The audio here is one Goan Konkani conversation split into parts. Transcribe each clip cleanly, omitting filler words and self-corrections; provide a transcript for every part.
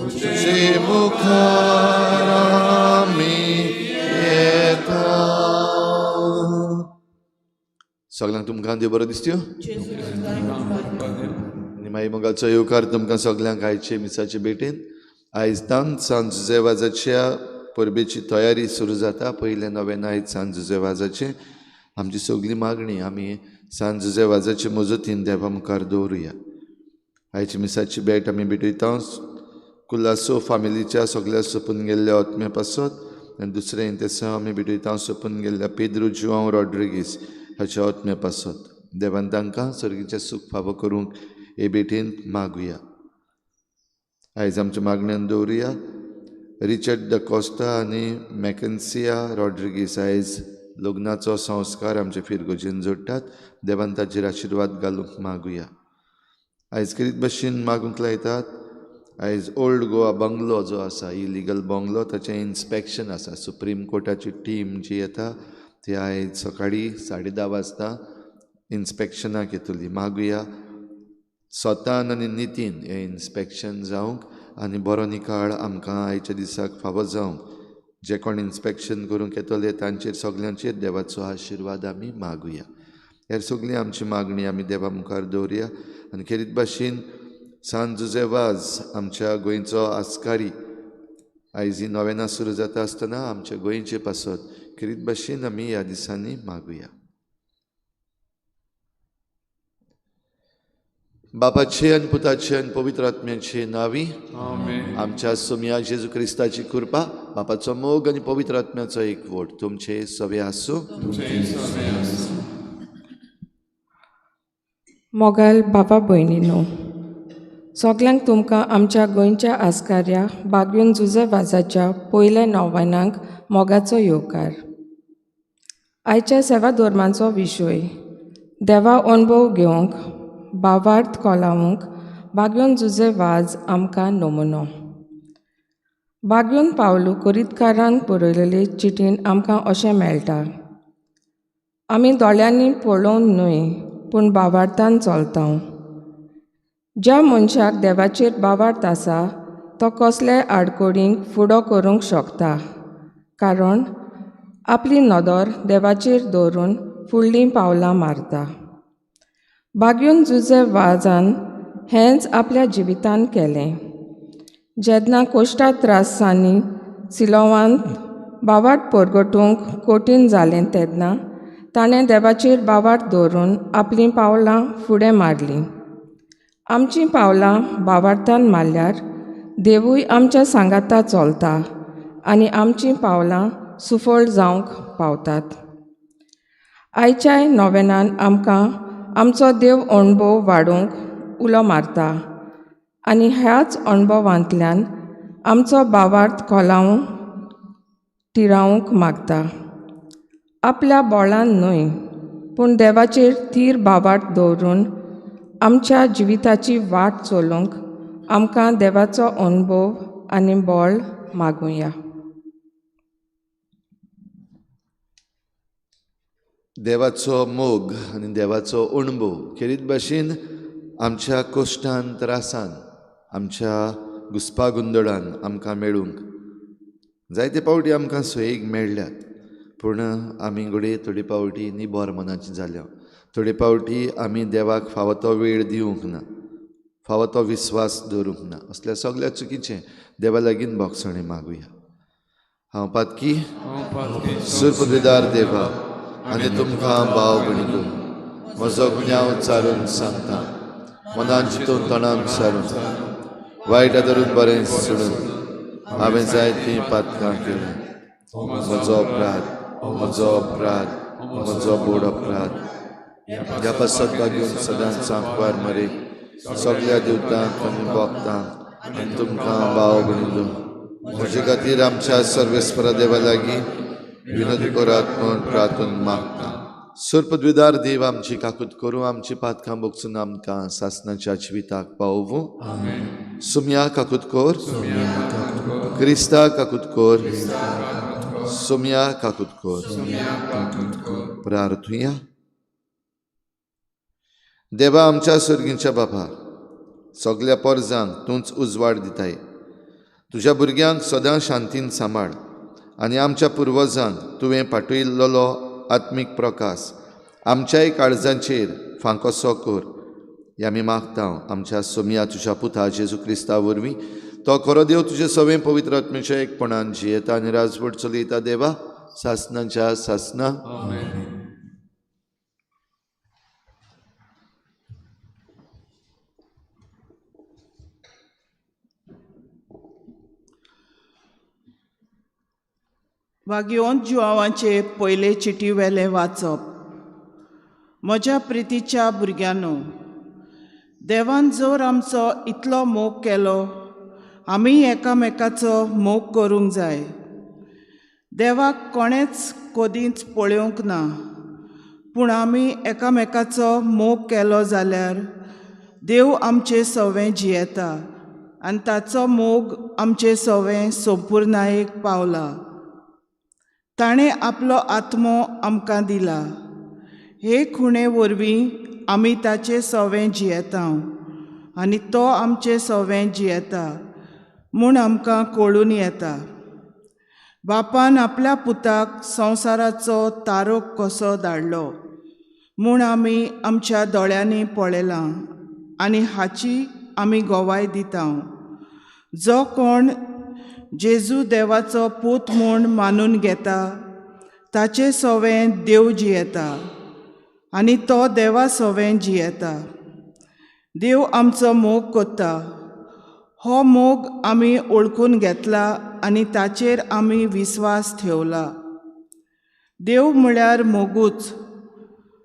तुजे मुखार आमी येता. सगळ्यांक तुमकां देव बरो दिसत्यो आनी मागीर मोगाचो येवकार तुमकां सगल्यांक आयचे मिसाचे भेटेन. आयज तान सांत जुजे वाजाच्या परबेची तयारी सुरू जाता. पयलें नवें आयज सांत जुजे वाजाचें. आमची सगली मागणी आमी सांत जुजे वाजाचे मजतीन देवा मुखार दवरुया. आयची मिसाची भेट आमी भेटयता कुलासो फामिलीच्या सगल्या सोंपून गेल्ल्या आत्म्या पासत आनी दुसरें तेसांव आमी भेटयता सोंपून गेल्ल्या पेद्रू जुआंव रॉड्रिगीस हाच्या आत्म्या पासत. देवान तांकां सर्गीचें सूख फावो करूंक हे भेटेन मागुया. आयज आमच्या मागण्यान दवरुया रिचर्ड the Costa आनी मॅकन्सिया रॉड्रिगीस आयज लग्नाचो संस्कार आमचे फिरगोजेन जोडटात. देवान ताचेर आशिर्वाद घालूंक मागुया. आयज कितें भशेन मागूंक लायतात. आयज ओल्ड गोवा बंगलो जो आसा, इलिगल बंगलो, ताचें इन्स्पेक्शन आसा. सुप्रीम कोर्टाची टीम जी येता ती आयज सकाळीं 10:30 वाजता इन्स्पेक्शनाक येतली. मागुया स्वतान आनी नितीन हें इन्स्पेक्शन जावंक आनी बरो निकाळ आमकां आयच्या दिसाक फावो जावंक. जे कोण इन्स्पेक्शन करूंक येतले तांचेर सगल्यांचेर देवाचो आशिर्वाद आमी मागुया. हेर सगळी आमची मागणी आमी देवा मुखार दवरुया. आनी खेरीत भाशेन सांत जुजे वाज आमच्या गोंयचो आस्कारी आयज ही नोवेनां सुरू जाता आसतना आमच्या गोंयचे पासत खेरीत भाशेन आमी ह्या दिसांनी मागुया. बापाचे आनी पुताचे आनी पवित्र आत्म्याचे नांवी आमच्या सोमया जेजू क्रिस्ताची कृपा, बापाचो मोग आनी पवित्र आत्म्याचो एकवट तुमचे सवे आसूं. मोगाल बाबा भयणीनो, सगल्यांक तुमकां आमच्या गोंयच्या आस्कार्या बागयून जुजे वाजाच्या पयल्या नोवेनाक मोगाचो येवकार. आयच्या सेवा धर्माचो विशय देवा अणभव घेवंक भावार्थ कोलावंक बागयून जुजे वाज आमकां नमुनो. बागयून पावलू कोरितकारान बरयलेले चिटीन आमकां अशें मेळटा, आमी दोळ्यांनी पळोवन न्हय पूण भावार्थान चलता. ज्या मनशाक देवाचेर भावार्थ आसा तो कसलेय आडकोडींक फुडो करूंक शकता, कारण आपली नदर देवाचेर दवरून फुडलीं पावलां मारता. बागयून जुजे वाजान हेंच आपल्या जिवितान केलें. जेन्ना कोश्टा त्रासांनी सिलोवांत भावार्थ परगटूंक कठीण जालें तेन्ना ताणें देवाचेर भावार्थ दवरून आपलीं पावलां फुडें मारलीं. आमचीं पावलां भावार्थान मारल्यार देवूय आमच्या सांगाता चलता आनी आमचीं पावलां सुफळ जावंक पावतात. आयच्याय नोवेनान आमकां आमचो देव अणभव वाडोवंक उलो मारता आनी ह्याच अणभवांतल्यान आमचो भावार्थ कोलावंक तिरावंक मागता. आपल्या बोळान न्हय पूण देवाचेर थीर भावार्थ दवरून आमच्या जिविताची वाट चलोवंक आमकां देवाचो अणभव आनी बळ मागुया. देवाचो मोग आनी देवाचो अणभव खेरीत भाशेन आमच्या कश्टान त्रासान आमच्या घुस्पागुंदळान आमकां मेळूंक जायते पावटी आमकां सोयीक मेळ्ळ्यात, पूण आमी घडये थोडे पावटी निबर मनाची जाल्या. थोडे पावटी आमी देवाक फावो तो वेळ दिवंक ना, फावो तो विस्वास दवरूंक ना. असल्या सगल्या चुकीचें देवा लागीं भोगसणें मागुया. हांव पातकी सुरपदवीदार देवा आनी तुमकां भाव भयणीनो म्हजो गुन्यांव चारून सांगता. मनान चिंतून तणान सारून वायट धरून बरें सोडून हांवें जायतीं पातकां केलीं. म्हजो अपराध, म्हजो अपराध, म्हजो बोड अपराध. ह्या पासत बागेवन सदांच सांकवार मरे सगल्या देवतांक आनी भक्तांक आनी तुमकां भाव भयणीनो म्हजे खातीर आमच्या सर्वेस्परा देवा लागीं विनोदी करात म्हूण प्रार्थना मागता. सुरपदवीदार देव आमची काकूत करूं, आमची पातकां बोगसून आमकां सासणाच्या जिविताक पावोवं. सुमया काकूत कर, क्रिस्ता काकूत कर, सुमया काकूत कर. प्रार्थुया. देवा आमच्या सर्गीच्या बापा, सगल्या पोरजांक तूंच उजवाड दिताय. तुज्या भुरग्यांक सदां शांतीन सांबाळ आनी आमच्या पुर्वजांक तुवें पाठयल्लो आत्मीक प्रकाश आमच्याय काळजांचेर फांकोसो कर. ह्या आमी मागता आमच्या सोमया तुज्या पुता जेजू क्रिस्ता वरवीं, तो खरो देव तुजे सवें पवित्र आत्म्याच्या एकपणान जियेता आनी राजवट चलयता देवा सासनाच्या सासना. वागियोन जुआवांचे पयले चिटी वेलें वाचप. म्हज्या प्रितीच्या भुरग्यांनो, देवान जर आमचो इतलो मोग केलो, आमी एकामेकाचो मोग करूंक जाय. देवाक कोणेंच कदींच पळोवंक ना, पूण आमी एकामेकाचो मोग केलो जाल्यार देव आमचे सवें जियेता आनी ताचो मोग आमचे सवें संपुर्णायेक पावला. ताणें आपलो आत्मो आमकां दिला. हे खुणे वरवीं आमी ताचे सवें जियेता आनी तो आमचे सवें जियेता म्हूण आमकां कळून येता. बापान आपल्या पुताक संवसाराचो तारोक कसो धाडलो म्हूण आमी आमच्या दोळ्यांनी पळयलां आनी हाची आमी गवाय दिता. जो कोण जेजू देवाचो पूत म्हूण मानून घेता ताचे सवें देव जियेता आनी तो देवा सवें जियेता. देव आमचो मोग करता. हो मोग आमी ओळखून घेतला आनी ताचेर आमी विस्वास ठेवला. देव म्हळ्यार मोगूच.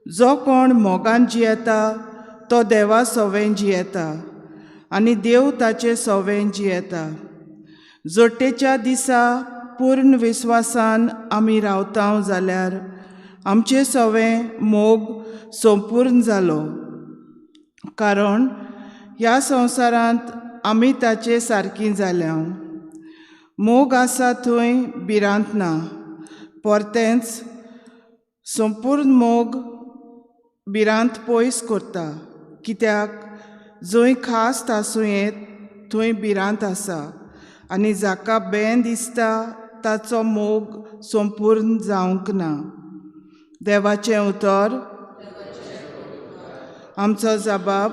जो कोण मोगान जियेता तो देवा सवें जियेता आनी देव ताचे सवें जियेता. जोडटेच्या दिसा पूर्ण विस्वासान आमी रावता जाल्यार आमचे सवें मोग संपूर्ण जालो, कारण ह्या संवसारांत आमी ताचे सारकी जाल्या. मोग आसा थंय भिरांत ना, परतेंच संपूर्ण मोग भिरांत पयस करता, कित्याक जंय खास आसूं येत थंय भिरांत आसा आनी जाका बें दिसता ताचो मोग संपूर्ण जावंक ना. देवाचें उतर. आमचो जबाब.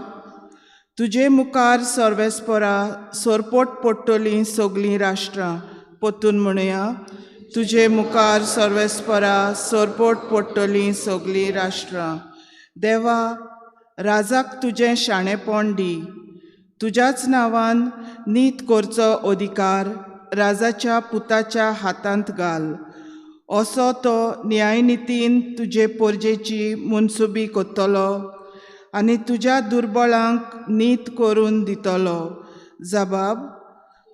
तुजे मुखार सर्वेस्परा सरपोट पडटलीं सगलीं राष्ट्रां. परतून म्हणुया, तुजे मुखार सर्वेस्परा सरपोट पडटलीं सगलीं राष्ट्रां. देवा, राजाक तुजें शाणेपण दी. तुज्याच नांवान नीत करचो अधिकार राजाच्या पुताच्या हातांत घाल. असो तो न्यायनितीन तुजे पोरजेची मनसुबी करतलो आनी तुज्या दुर्बळांक नीत करून दितलो. जबाब.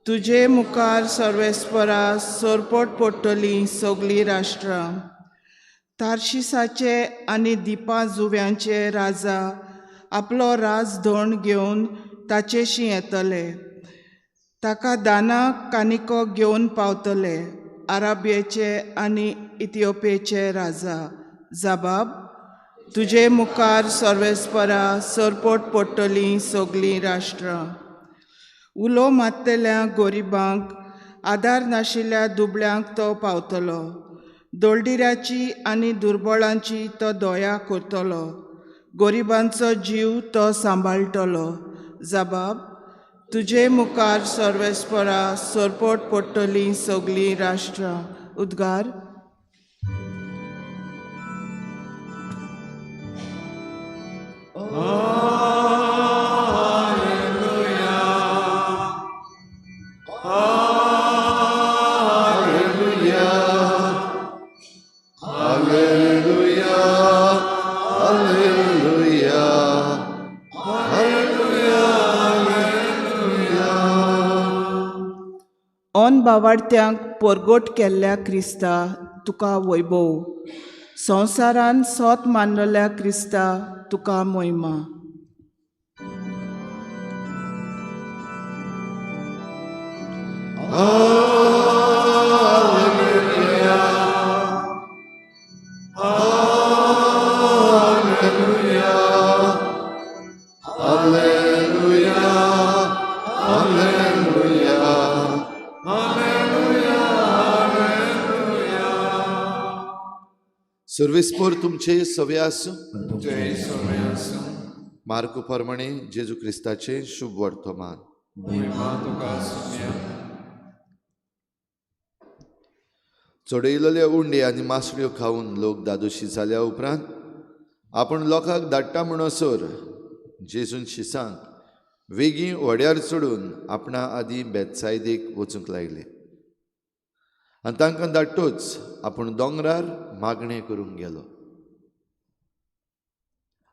तुजे मुखार सर्वेस्परा सरपोट पडटलीं सगलीं राष्ट्रां. तार्शिसाचे आनी दिपा जुव्यांचे राजा आपलो राजधोण घेवन ताचेशी येतले. ताका दाना कानिको घेवन पावतले आराबियेचे आनी इथिओपियेचे राजा. जबाब. तुजे मुखार सर्वेस्परा सरपोट पडटलीं सगलीं राष्ट्रां. उलो मारतल्या गोरिबांक आदार नाशिल्ल्या दुबळ्यांक तो पावतलो. दोळडिऱ्याची आनी दुर्बळांची तो दया करतलो. गोरिबांचो जीव तो सांबाळटलो. जबाब. तुजे मुखार सर्वेस्परा सरपोट पडटलीं सगलीं राष्ट्रां. उद्गार. ऑन बावाडत्यांक परगट केल्ल्या क्रिस्ता तुका वैभव. संवसारान सोत मानलेल्या क्रिस्ता तुका मोहिमा. Alleluia, Alleluia, सर्वेस्पोर तुमचे सवे आसूं. मार्कू प्रमाणे जेजू क्रिस्ताचे शुभ वर्तमान. चडयलेले उंडे आनी मासळ्यो खावन लोक दादोशी जाल्या उपरांत आपण लोकांक धाडटा म्हणसर जेजून शिसांक वेगीं व्हड्यार चडून आपणा आदीं बेतसायदेक वचूंक लायले आनी तांकां धाडटोच आपूण दोंगरार मागणें करूंक गेलो.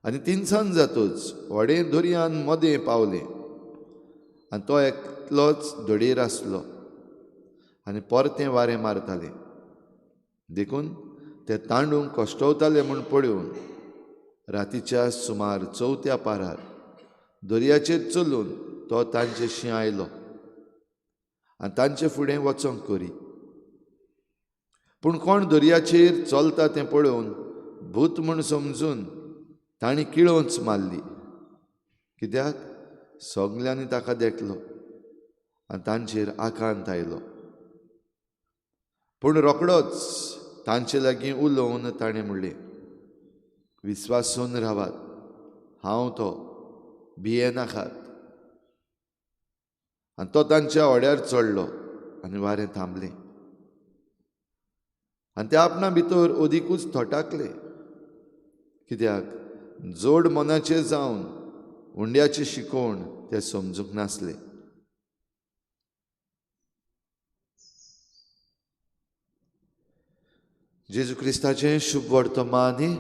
आनी तिनसांज जातोच व्हडें दर्यान मदें पावलें आनी तो एकलोच धडयेर आसलो आनी परतें वारें मारतालें. देखून ते तांडूंक कश्टवताले म्हूण पळोवन रातीच्या सुमार चवथ्या पारार दर्याचेर चलून तो तांचेशी आयलो आनी तांचे फुडें वचोंक करी. पूण कोण दर्याचेर चलता तें पळोवन भूत म्हूण समजून तांणी किळोंच मारली, कित्याक सगल्यांनी ताका देखलो आनी तांचेर आकांत आयलो. पूण रोखडोच तांचे लागीं उलोवन ताणें म्हणलें, विस्वासून रावात, हांव तो, भियेनाकात. आनी तो तांच्या व्हड्यार चडलो आनी वारें थांबलें आनी ते आपणा भितर अदिकूच थटाकले, कित्याक जोड मनाचे जावन उंड्याची शिकवण ते समजूंक नासले. जेजू क्रिस्ताचें शुभ वर्तमान.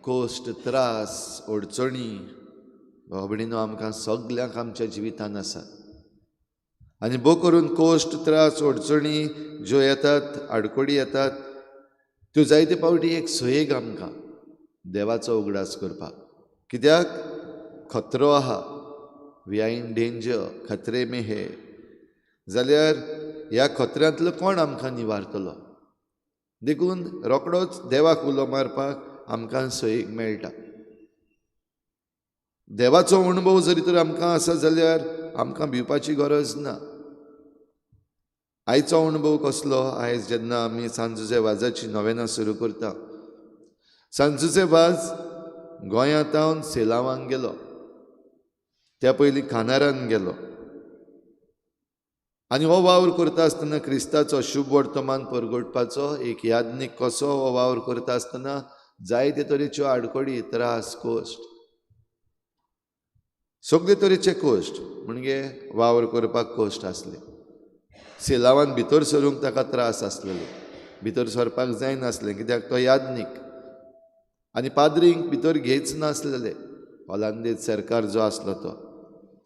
कोश्ट, त्रास, अडचणी बाबडीनो आमकां सगल्यांक आमच्या जिवितान आसा आनी भो करून कोश्ट, त्रास, अडचणी ज्यो येतात, आडकोडी येतात, त्यो जायते पावटी एक सोयेग आमकां देवाचो उगडास करपाक, कित्याक खतरो आहा, we are in danger, खतरे में हे, जाल्यार ह्या खतऱ्यांतलो कोण आमकां निवारतलो? देखून रोखडोच देवाक उलो मारपाक आमकां सोयीक मेळटा. देवाचो अणभव जरी तर आमकां आसा जाल्यार आमकां भिवपाची गरज ना. आयचो अणभव कसलो? आयज जेन्ना आमी सांजुजे वाजाची नवेनां सुरू करता, सांजुजे वाज गोंयांत सेलावांक गेलो, त्या पयलीं खानारान गेलो आनी हो वावर करता आसतना क्रिस्ताचो शुभ वर्तमान परगटपाचो एक याज्ञीक कसो हो वावर करता आसतना जायते तरेच्यो आडखळी, त्रास, कोश्ट, सगळे तरेचे कोश्ट, म्हणजे वावर करपाक कोश्ट आसले. सेलावान भितर सरूंक ताका त्रास आसलेले, भितर सरपाक जायनासलें, कित्याक तो याज्ञीक आनी पाद्रींक भितर घेयच नासलेले, होलांदेज सरकार जो आसलो तो.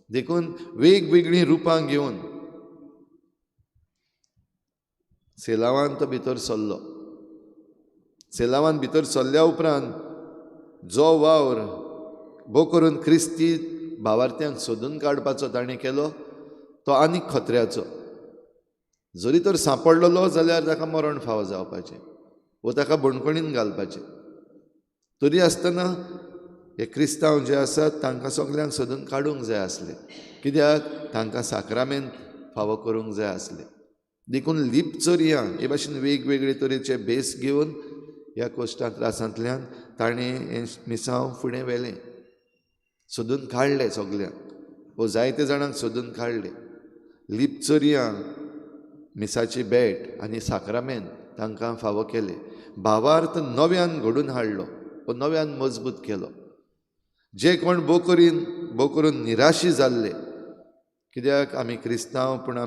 देखून वेगवेगळीं रुपां घेवन सेलावान तो भितर सरलो. सेलावान भितर सरल्या उपरांत जो वावर भो करून क्रिस्ती भावार्थ्यांक सोदून काडपाचो ताणें केलो तो आनीक खतऱ्याचो. जरी तर सांपडलेलो जाल्यार ताका मरण फावो जावपाचें वो ताका बणखणीन घालपाचें. तरी आसतना हे क्रिस्तांव जे आसात तांकां सगल्यांक सोदून काडूंक जाय आसले, कित्याक तांकां साक्रामेंत फावो करूंक जाय आसले. देखून लिपचोरयां हे भाशेन वेगवेगळे तरेचे भेस घेवन ह्या कोश्टा त्रासांतल्यान ताणें हें मिसांव फुडें व्हेलें, सोदून काडलें सगल्यांक, वो जायते जाणांक सोदून काडले. लिपचोरयां मिसाची भेट आनी साक्रामेंत तांकां फावो केले. भावार्थ नव्यान घडून हाडलो वो नव्यान मजबूत केलो. जे कोण भो करून निराशी जाल्ले, कित्याक आमी क्रिस्तांव पूण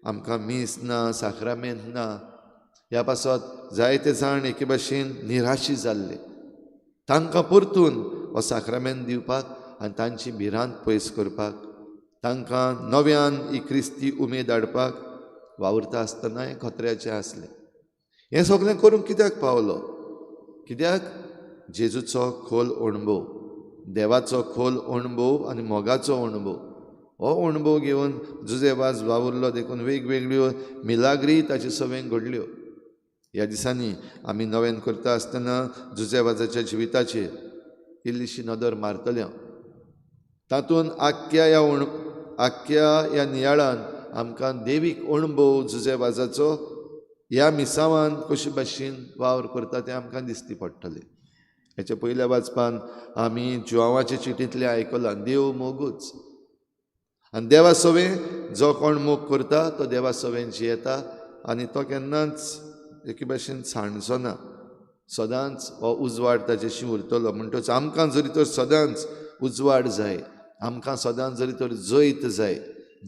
आमकां मीस ना, साक्रामेंत ना, ह्या पासत जायते जाण एके भाशेन निराशी जाल्ले, तांकां परतून हो साक्रामेंत दिवपाक आनी तांची भिरांत पयस करपाक, तांकां नव्यान ही क्रिस्ती उमेद हाडपाक वावुरता आसतना हें खतऱ्याचें आसलें. हें सगळें करूंक कित्याक पावलो? कित्याक जेजूचो खोल अणभव, देवाचो खोल अणभव आनी मोगाचो अणभव, हो अणभव घेवन जुजे वाज वावुरलो. देखून वेगवेगळ्यो मिलाग्री ताचे सवें घडल्यो. ह्या दिसांनी आमी नव्यान करता आसतना जुजे वाजाच्या जिविताचेर इल्लीशी नदर मारतले. तातूंत आख्ख्या ह्या आख्ख्या ह्या नियाळान आमकां देवीक अणभव जुजे वाजाचो ह्या मिसांवान कशे भाशेन वावर करता तें आमकां दिसती पडटलें. हेच्या पयल्या वाचपान आमी जुवांवाचे चिटींतलें आयकलां, देव मोगूच आनी देवा सवें जो कोण मोग करता तो देवा सवें जियेता आनी तो केन्नाच एके भाशेन सांडचो ना, सदांच हो उजवाड ताजेशी उरतलो. म्हणटच आमकां जरी तर सदांच उजवाड जाय, आमकां सदांच जरी तर जैत जाय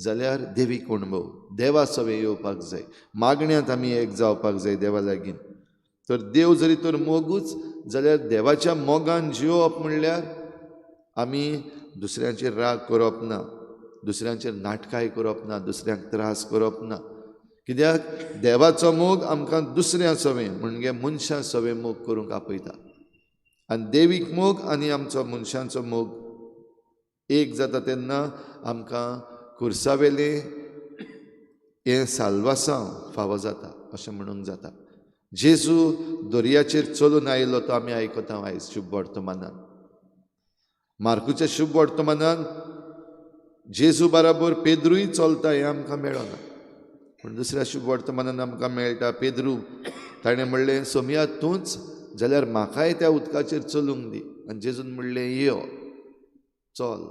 जाल्यार देवीक अणभव देवा सवें येवपाक जाय, मागण्यांत आमी एक जावपाक जाय देवा लागीं. तर देव जरी तर मोगूच जाल्यार देवाच्या मोगान जियोवप म्हणल्यार आमी दुसऱ्यांचेर राग करप ना, दुसऱ्यांचेर नाटकाय करप ना, दुसऱ्यांक त्रास करप ना. कित्याक देवाचो मोग आमकां दुसऱ्यां सवें म्हणजे मनशां सवें मोग करूंक आपयता आनी देवीक मोग आनी आमचो मनशांचो मोग एक जाता तेन्ना आमकां खुर्सावेलें हें साल्वासांव फावो जाता अशें म्हणूंक जाता. जेजू दर्याचेर चलून आयलो तो आमी आयकता आयज शुभ वर्तमानान. मार्कुच्या शुभ वर्तमानान जेजू बराबर पेद्रूय चलता हें आमकां मेळना, पूण दुसऱ्या शुभ वर्तमानान आमकां मेळटा पेद्रू ताणें म्हणलें सोमया तूंच जाल्यार म्हाकाय त्या उदकाचेर चलूंक दी. आनी जेजून म्हणलें यो चल.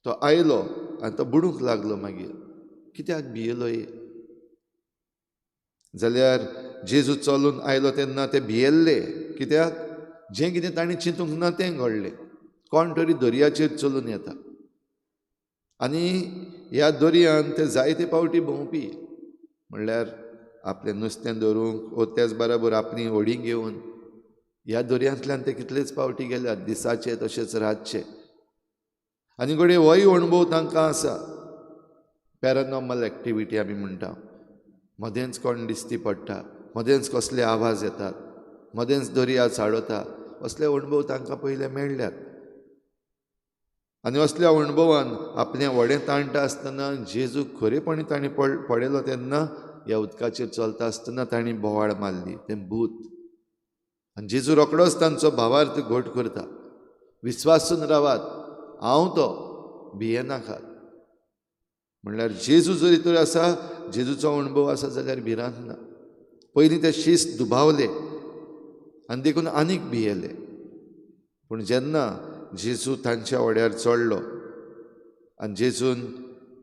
तो आयलो आनी तो बुडूंक लागलो. मागीर कित्याक भियेलो हे? जाल्यार जेजू चलून आयलो तेन्ना ते भियेल्ले, कित्याक जें कितें ताणें चिंतूंक ना तें घडलें. कोण तरी दर्याचेर चलून येता आनी ह्या दर्यान ते जायते पावटी भोंवपी, म्हणल्यार आपलें नुस्तें धरूंक वो त्याच बराबर आपली व्हडीं घेवन ह्या दर्यांतल्यान ते कितलेच पावटी गेल्यात, दिसाचे तशेंच रातचे. आनी घडये होय अणभव तांकां आसा, पॅरानॉर्मल एक्टिविटी आमी म्हणटा. मदेंच कोण दिसती पडटा, मदेंच कसले आवाज येतात, मदेंच दर्या चाळवता, असले अणभव तांकां पयले मेळ्ळ्यात. आनी असल्या अणभवान आपलें व्हडें ताणटा आसतना जेजू खरेपणी ताणें पळयलो तेन्ना ह्या उदकाचेर चलता आसतना ताणें बोवाळ मारली, तें भूत. आनी जेजू रोखडोच तांचो भावार्थ घट करता, विस्वासून रावात, हांव तो, भियेनाकात. म्हणल्यार जेजू जरी तर आसा, जेजूचो अणभव आसा जाल्यार भिरांत ना. पयलीं ते शिस्त दुबावले आनी देखून आनीक भियेले, पूण जेन्ना जेजू तांच्या व्हड्यार चडलो आनी जेजून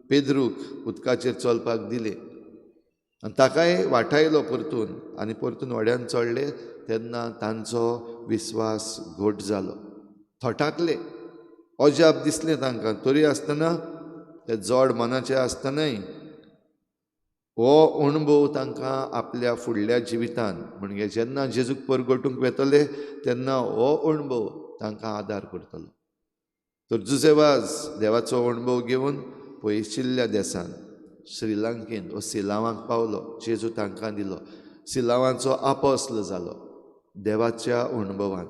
पेद्रूक उदकाचेर चलपाक दिलें आनी ताकाय वाटायलो परतून आनी परतून व्हड्यान चडले तेन्ना तांचो विस्वास घट जालो. थटाकले, अजाप दिसलें तांकां, तरी आसतना ते जड मनाचे आसतनाय हो अणभव तांकां आपल्या फुडल्या जिवितान म्हणजे जेन्ना जेजूक परगटूंक वेतले तेन्ना हो अणभव तांकां आदार करतलो. तर जुजेवाज देवाचो अणभव घेवन पयशिल्ल्या देसान श्रीलंकेन वो सिलावांक पावलो, जेजू तांकां दिलो, सिलावांचो आपोस्ल जालो देवाच्या अणभवान.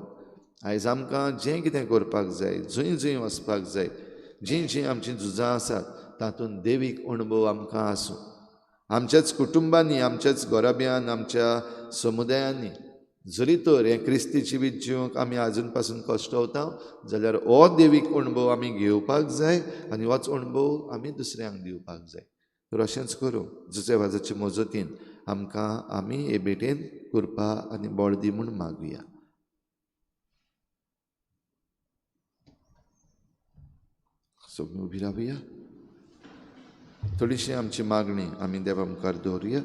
आयज आमकां जें कितें करपाक जाय, जंय जंय वचपाक जाय, जीं जीं आमचीं झुजां आसात तातूंत देवीक अणभव आमकां आसूं. आमच्याच कुटुंबांनी, आमच्याच घराब्यान, आमच्या समुदायांनी जरी तर हें क्रिस्ती जिवीत जिवंक आमी आजून पासून कश्टवता जाल्यार हो देवीक अणभव आमी घेवपाक जाय आनी होच अणभव आमी दुसऱ्यांक दिवपाक जाय. तर अशेंच करूं जुजेवाजाचे मजतीन आमकां आमी हे भेटेन कृपा आनी बळ दी म्हूण मागुया. सगळीं उबी रावया, थोडीशी आमची मागणी आमी देवा मुखार दवरुया.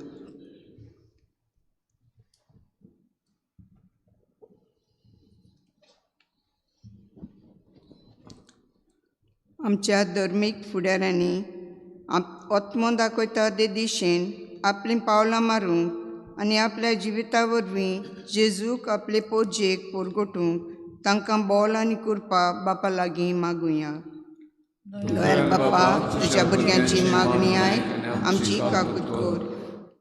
आमच्या धर्मीक फुडाऱ्यांनी आत्मो दाखयता ते दिशेन आपलीं पावलां मारूंक आनी आपल्या जिविता वरवीं जेजूक आपले पोरजेक पोरगोटूंक तांकां बोल आनी कृपा बापा लागीं मागुया. दयाळ बापा, तुज्या भुरग्यांची मागणी आयक, आमची काकूत कर.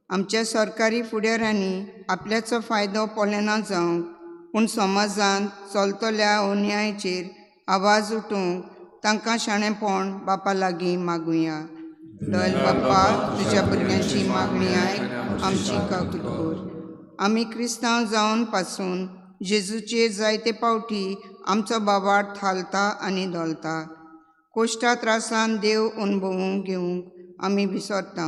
आमच्या सरकारी फुडाऱ्यांनी आपल्याचो फायदो पळयना जावंक पूण समाजांत चलतल्या अन्यायाचेर आवाज उठोवंक तांकां शाणेपण बापा लागीं मागुया. दयाळ बापा, तुज्या भुरग्यांची मागणी आयक, आमची काकूत कर. आमी क्रिस्तांव जावन पासून जेजूचेर जायते पावटी आमचो बाबार थालता आनी धोलता. कोश्टा त्रासान देव अणभवूंक घेवंक आमी विसरता.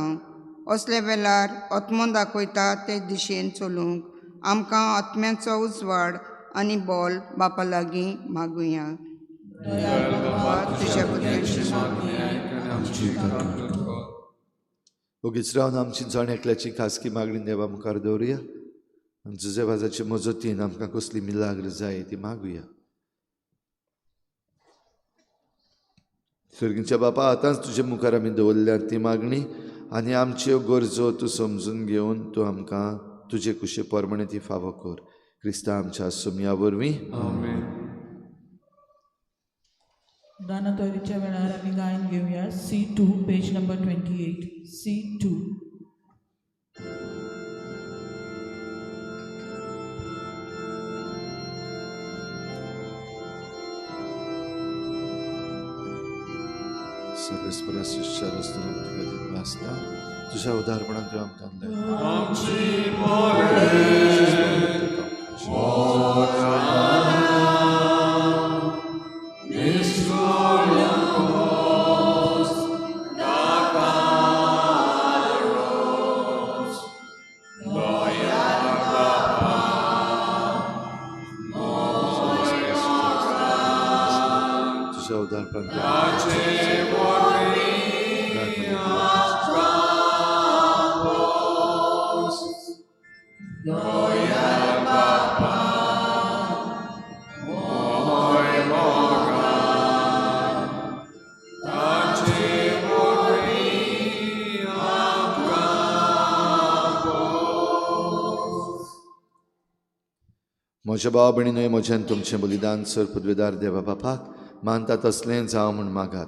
असल्या वेळार आत्मो दाखयता ते दिशेन चलूंक आमकां आत्म्याचो उजवाड आनी बोल बापा लागीं मागुया. तुज्या भुरग्यांची ओगीच रावन आमची जण एकल्याची खासगी मागणी देवा मुखार दवरुया आनी जुजेवाजाचे मजतीन आमकां कसली मिलाग्र जाय ती मागुया. सर्गीच्या बापा, आतांच तुजे मुखार आमी दवरल्या ती मागणी आनी आमच्यो गरजो तूं समजून घेवन तूं आमकां तुजे कुशे प्रमाणे ती फावो कर. क्रिस्ता आमच्या सोमया वरवीं. दानातोरीच्या वेळार आमी गायन घेवया. C2 page number 28. C2. सर्वेस्परा शिष्या रस्त्यान तुका दिनवासता तुज्या उदारपणान तुवें आमकां तुज्या उदारपणान म्हज्या भाव भयणीनूय म्हज्यान तुमचें बलिदान सर पदवेदार देवा बापाक मानता तसलें जावं म्हूण मागात.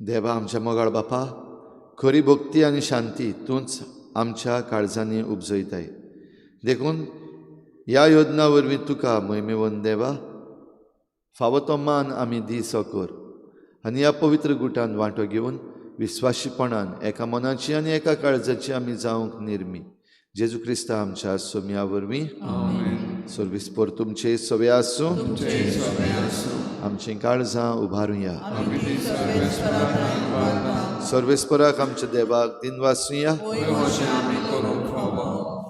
देवा आमच्या मोगाळ बापा, खरी भक्ती आनी शांती तूंच आमच्या काळजांनी उपजयताय. देखून ह्या योजना वरवीं तुका महिमेवन देवा फावो तो मान आमी दी सकर आनी ह्या पवित्र गुटान वांटो घेवन विस्वाशीपणान एका मनाची आनी एका काळजाची आमी जावंक निर्मी. जेजू क्रिस्ता आमच्या सोमया वरवीं. सर्विस्पर तुमचे सवे आसूं. आमचीं काळजां उबारुया. सर्वेस्पराक आमच्या देवाक दिनवासुया.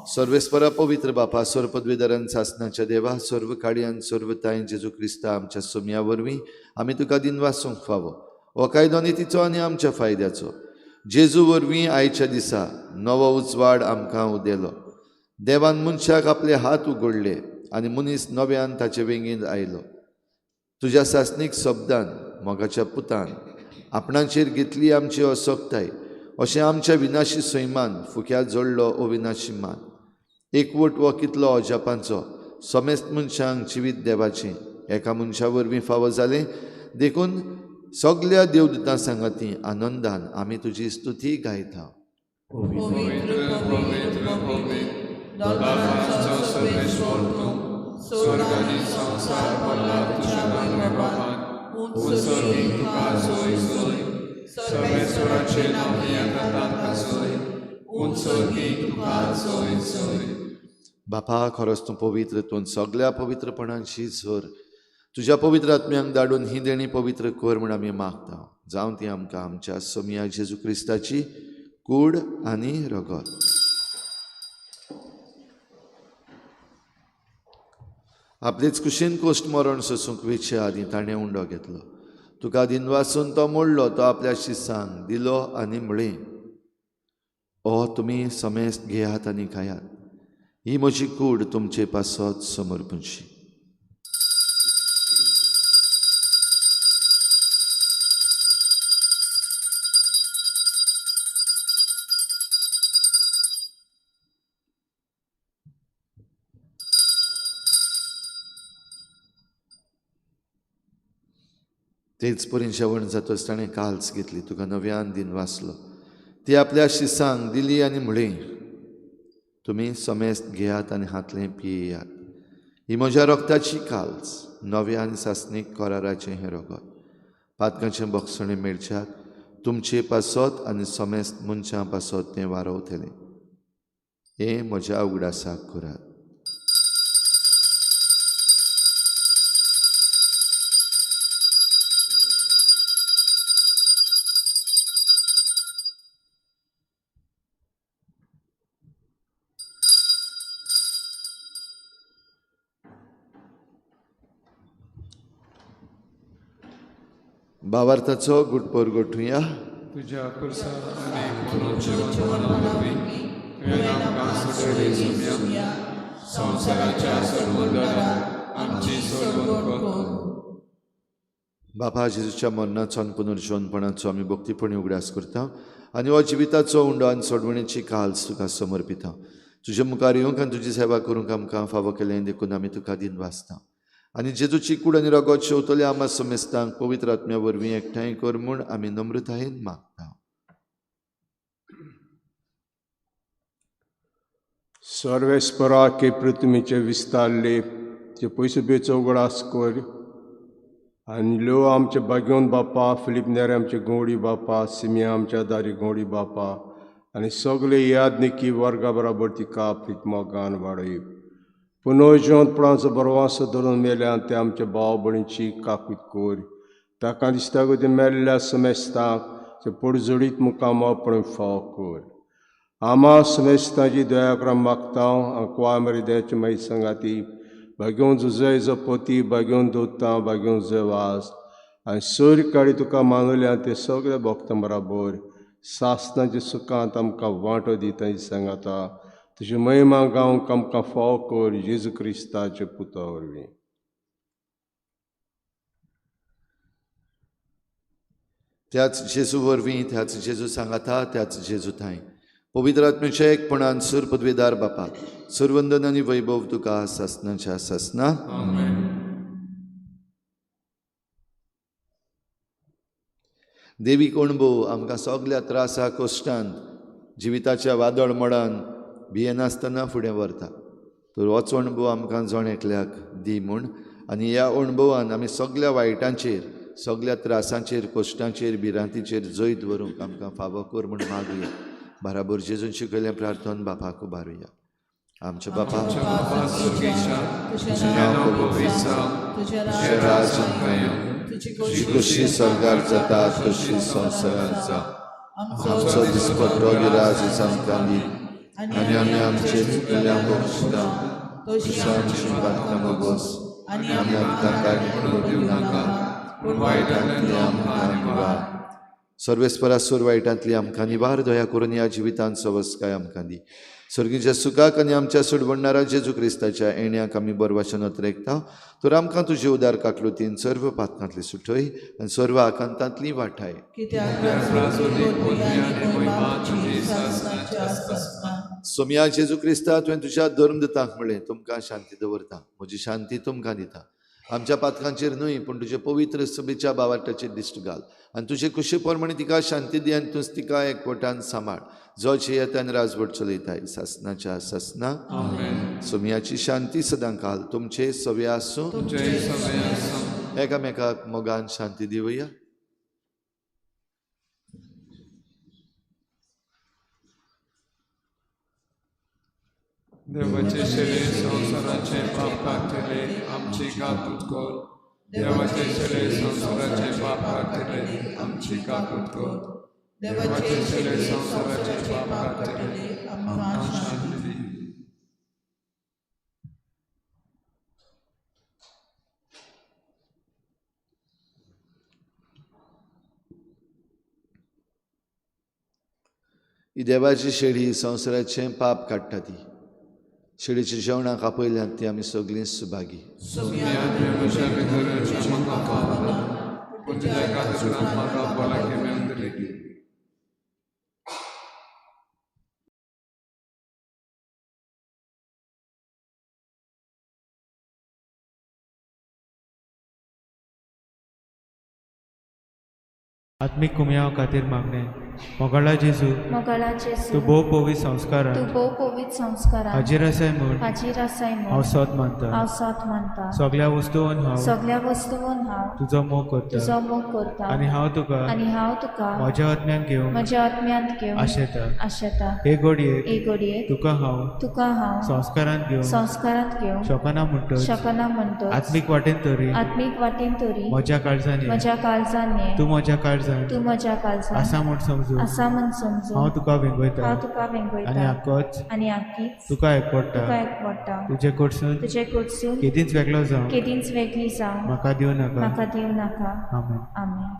सर्वेस्परा पवित्र बापा, सर्व पदवीधरान सासनाच्या देवा, सर्व काडयान सर्व ताईन जेजू क्रिस्ता आमच्या सोमया वरवीं आमी तुका दिनवासूंक फावो. हो कायदो नितीचो आनी आमच्या फायद्याचो. जेजू वरवीं आयच्या दिसा नवो उजवाड आमकां उदेलो. देवान मनशाक आपले हात उगडले आनी मनीस नव्यान ताचे वेंगेंत आयलो. तुज्या सासणीक शब्दान मोगाच्या पुतान आपणाचेर घेतली आमची असक्ताय अशें आमच्या विनाशी सैमान फुक्या जोडलो अविनाशी मान. एकवट हो कितलो अजापांचो समेस्त मनशांक जिवीत देवाचें एका मनशा वरवीं फावो जालें. देखून सगल्या देवदूतां सांगाती आनंदान आमी तुजी स्तुती गायता. बापा, खरोच तूं पवित्र, तूं सगल्या पवित्रपणांशी झर. तुज्या पवित्र आत्म्यांक धाडून ही देणी पवित्र कर म्हूण आमी मागता. जावं ती आमकां आमच्या सोमया जेजू क्रिस्ताची कूड आनी रगत. आपलेच कुशीन कोश्ट मरण सोसूंक वेचे आदीं ताणें उंडो घेतलो. तुका दिनवासून तो मोडलो, तो आपल्या शिसांक दिलो आनी म्हळें, ओ तुमी समेस्त घेयात आनी खायात, ही म्हजी कूड तुमचे पासत समर्पणशी. तेच परीन जेवण जातच ताणें काल्स घेतली, तुका नव्यान दिन वाचलो, ती आपल्या शिसांक दिली आनी म्हळें, तुमी समेस्त घेयात आनी हातलें पियेयात, ही म्हज्या रक्ताची काल्स, नव्या आनी सासणीक कराराचें हें रगत. पातकांचें बक्षणें मेळच्याक तुमचे पासत आनी समेस्त मनशां पासत तें वारवतलें. हें म्हज्या उगडासाक करात. भावार्थाचो गुटपोर गोठुया. तुज्या पुरसाद आनी पुनर्जीवनपणा वरवीं तुवें आमकां सोडयले सोम्या, संवसाराच्या सोडवणदारा आमची सोडवण कर. बापा जेजूच्या मरणाचो आनी पुनर्जीवनपणाचो आमी भक्तीपणी उगडास करता आनी हो जिविताचो उंडो आनी सोडवणेची काल्स तुका समर्पिता. तुजे मुखार येवंक आनी तुजी सेवा करूंक आमकां फावो केलें देखून आमी तुका दिन वाचता आनी जेजूची कूड आनी रगत शेवतले आमा समेस्तांक पवित्र आत्म्या वरवीं एकठांय कर म्हूण आमी नम्रतायेन मागता. सर्वेस्परा के पृथ्वीचे विस्तारले ते पयसुबेचो उगडास कर आनी ल्यो आमचे बागेवन बापा, फिलीप नेरे आमचे गवडी बापा, सिमिया आमच्या दारी गवडी बापा आनी सगळे यादनिकी वर्गा बराबर तिका आपली मोगान वाडय. पुनर्जीवनपणाचो बरवासो धरून मेल्यान ते आमच्या भाव भयणीची काकूत कर. ताका दिसता गो ते मेल्ल्या समेस्तांक ते पडजोडीत मुखामोपण फाव कर. आमा समेस्तांची दया करून मागता. आंकवा मरिद्याची मागीर सांगाती भाग्योवन जुजय जपोती, भाग्योवन दोता, भाग्योवन जवास आनी सोर काडी तुका मानवल्या ते सगळे भक्तां बराबर सासनाच्या सुखांत आमकां वांटो दिता सांगाता. तुजी महिमा गावंक आमकां फाव कर जेजू क्रिस्ताच्या पुता वरवीं. त्याच जेजू वरवीं, त्याच जेजू सांगाता, त्याच जेजू थांय पवित्र आत्म्याच्या एकपणान सूर पदवेदार बापा सुरवंदन आनी वैभव तुका सासनाच्या सासना. देवी कोणबो आमकां सगल्या त्रासा कश्टान जिविताच्या वादळ मोडान भियेनासतना फुडें व्हरता. तर होच अणभव आमकां जण एकल्याक दी म्हूण आनी ह्या अणभवान आमी सगल्या वायटांचेर, सगल्या त्रासांचेर, कश्टांचेर, भिरांतीचेर जैत व्हरूंक आमकां फावो कर म्हूण मागुया. बराबर जेजून शिकयलें प्रार्थन बापाक उबारुया. आमच्या बापा, तुजें नांव पवित्र जावं, तुजें राज्य येवं, तुजी खोशी स्वर्गार जाता तशी संवसारांत जावं. आमचो दिसपट्टो गिराज आमकां दी आनी आमी आमचे चुकलेल्या बक्षिता तशी आमची पातकां भोगोस आनी आमकां कांय दिवं नाका पूण वायटांतली आमकां निवार. सर्वेस्परा सूर वायटांतली आमकां निवार दया करून ह्या जिवितांत सवस्काय आमकां दी. स्वर्गीच्या सुखाक आनी आमच्या सोडवणदारा जेजू क्रिस्ताच्या येण्याक आमी बरवाचन अत्रेकता. तर आमकां तुजे उदार काकलुतीन सर्व पातकांतली सुटय आनी सर्व आकांतांतली वाठाय. सोमया जेजू क्रिस्ता, तुवें तुज्या धर्मदूतांक म्हणलें, तुमकां शांती दवरता, म्हजी शांती तुमकां दिता. आमच्या पातकांचेर न्हय पूण तुजे पवित्र सभेच्या बावाटाचेर दिश्ट घाल आनी तुजे कुशी प्रमाणे तिका शांती दी आनी तूंच तिका एकवटान सांबाळ, जो जियेता आनी राजवट चलयताय सासनाच्या सासना. सोमयाची शांती सदां काल तुमचे सवे आसूं. एकामेकाक मोगान शांती दिवया. देवाचे शेळे संवसाराचे पाप काडटले आमची काकूत कर. देवाचे शेळे संवसाराचे पाप काडटले आमची काकूत कर. देवाचे शेळे संवसाराचे पाप काडटले आमकां शांती दी. ही देवाची शेळी संवसाराचें पाप काडटा. ती शेळीच्या जेवणाक आपयल्यात ती आमी सगळीं सुभागी. आत्मीक कुमयाव खातीर मागणें. मोगाळा जेजू, मोगाळा जेजू, तूं भोव पवित्र संस्कारान, तूं भोव पवित्र संस्कारान हाजीर आसाय म्हूण, हाजीर आसाय म्हूण हांव सोद मानता, हांव सोद मानता. सगळ्या वस्तून हांव, सगळ्या वस्तून हांव तुजो मोग करता, तुजो मोग करता. आनी हांव तुका, आनी हांव तुका म्हज्या आत्म्यान घेवंक, म्हज्या आत्म्यांत घेवंक आशेता, आशेता. हे घडयेक, हे घडयेक तुका हांव, तुका हांव संस्कारांत घेवंक, संस्कारांत घेवंक शकना म्हणटच, शकना म्हणटच, आत्मीक वाटेन तरी, आत्मीक वाटेन तरी म्हज्या काळजान ये, म्हज्या काळजान ये, तूं म्हज्या काळजान, तूं म्हज्या काळजान आसा म्हूण समजून, आसा म्हूण समजून हांव तुका वेंगयता, हांव तुका वेंगयता. आनी आकोच, आनी आकीच तुका एकवडटा, तुका एकवडटा. तुजे कडसून, तुजे कडसून केदींच वेगळो जावं, केदींच वेगळी जावं म्हाका दिवं नाका, म्हाका दिवं नाका. आमेन. आमेन.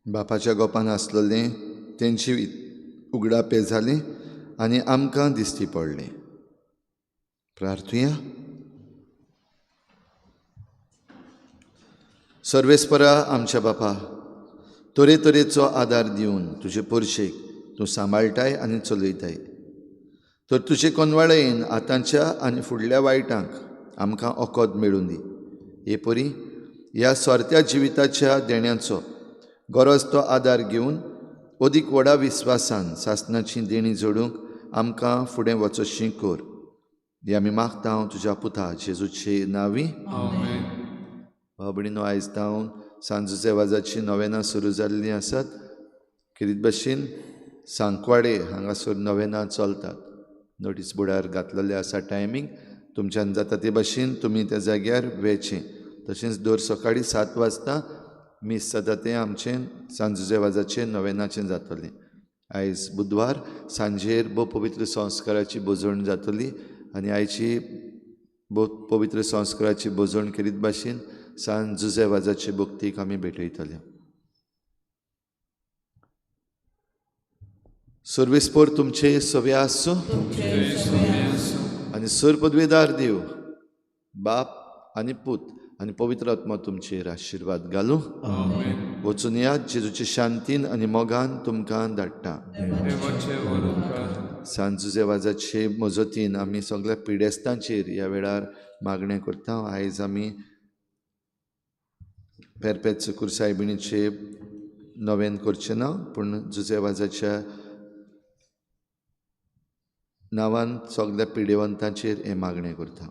बापाच्या गोपान आसलेलें तेंची उगडापे जाली आनी आमकां दिश्टी पडलें. प्रार्थुया. सर्वेस्परा आमच्या बापा, तरेतरेचो आदार दिवन तुजे पोरशेक तूं सांबाळटाय आनी चलयताय, तर तुजे कोनवाळेन आतांच्या आनी फुडल्या वायटांक आमकां ओकोद मेळूं दी. हे परी ह्या सोरत्या जिविताच्या देण्याचो गरज तो आदार घेवन अदीक व्हडा विस्वासान सासणाची देणी जोडूंक आमकां फुडें वचोशी कर. हे आमी मागता हांव तुज्या पुता जेजूचे नांवी. आमेन. भाव भयणीनो, आयज तावन सांजचे वाजाची नवेनां सुरू जाल्लीं आसात. खेरीत भाशेन सांकवाडे हांगासर नवेनां चलतात. नोटीस बोर्डार घातलेलें आसा टायमींग, तुमच्यान जाता ते भाशेन तुमी त्या जाग्यार वेचें. तशेंच दर सकाळीं 7 वाजता मीस जाता तें आमचें सांजचे वाजाचें नवेनाचें जातलें. आयज बुधवार सांजेर भोव पवित्र संस्काराची भोजवण जातली आनी आयची भोव पवित्र संस्काराची भोजवण खेरीत भाशेन सांज जुजे वाजाचे भक्तीक आमी भेटयतले. सर्वेस्पोर तुमचे सवे आसूं आनी सर पदवेदार देव बाप आनी पूत आनी पवित्र आत्मा तुमचेर आशिर्वाद घालूं. वचून यात, जेजूचे शांतीन आनी मोगान तुमकां धाडटा. सांत जुजे वाजाचे मजतीन आमी सगळ्या पिडेस्तांचेर ह्या वेळार मागणें करता. आयज आमी पेरपेच कुरसायबिणीचे नवेन करचें ना, पूण जुजे वाजाच्या नांवान सगळ्या पिडेवंतांचेर हें मागणें करता.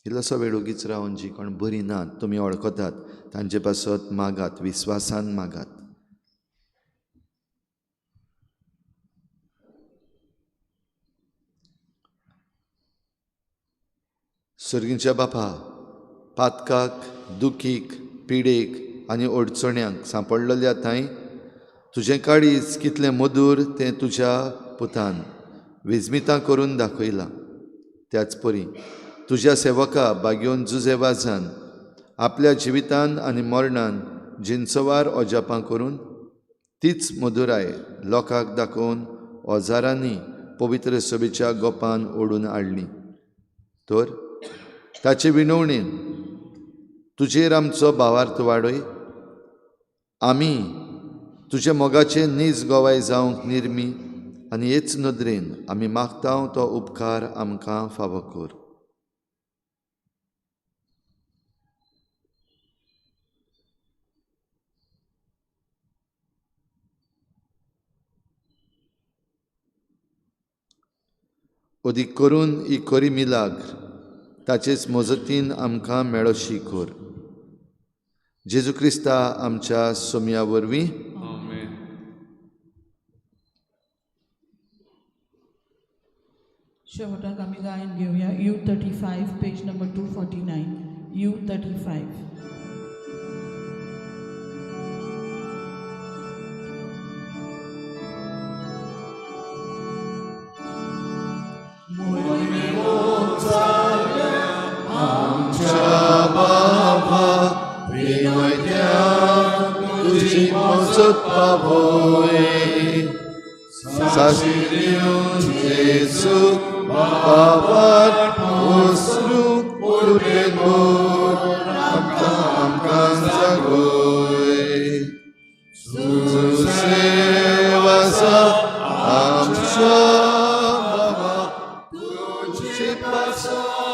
इल्लोसो वेळ ओगीच रावन जी कोण बरी नात तुमी वळखतात तांचे पासत मागात, विस्वासान मागात. सर्गींच्या बापा, पातकाक, दुखीक, पिडेक आनी अडचण्यांक सांपडलेल्या थंय तुजें काळीज कितलें मधूर तें तुज्या पुतान विजमितां करून दाखयलां. त्याच परी तुज्या सेवका बागयोन जुजे वाजान आपल्या जिवितान आनी मरणान जिनसवार अजापां करून तीच मधुराय लोकांक दाखोवन हजारांनी पवित्र सभेच्या गोपान ओडून हाडली. तर ताचे विनवणेन तुजेर आमचो भावार्थ वाडय, आमी तुज्या मोगाचे नीज गोवाय जावंक निर्मी आनी हेच नदरेन आमी मागता तो उपकार आमकां फावो कर. अदीक करून ही खरी मिलाग्र ताचेच मजतीन आमकां मेळोशी कर. जेजू क्रिस्ता आमच्या सोमया वरवीं. शेवटाक आमी गायन घेवया U35 page number 249. U35. Paso.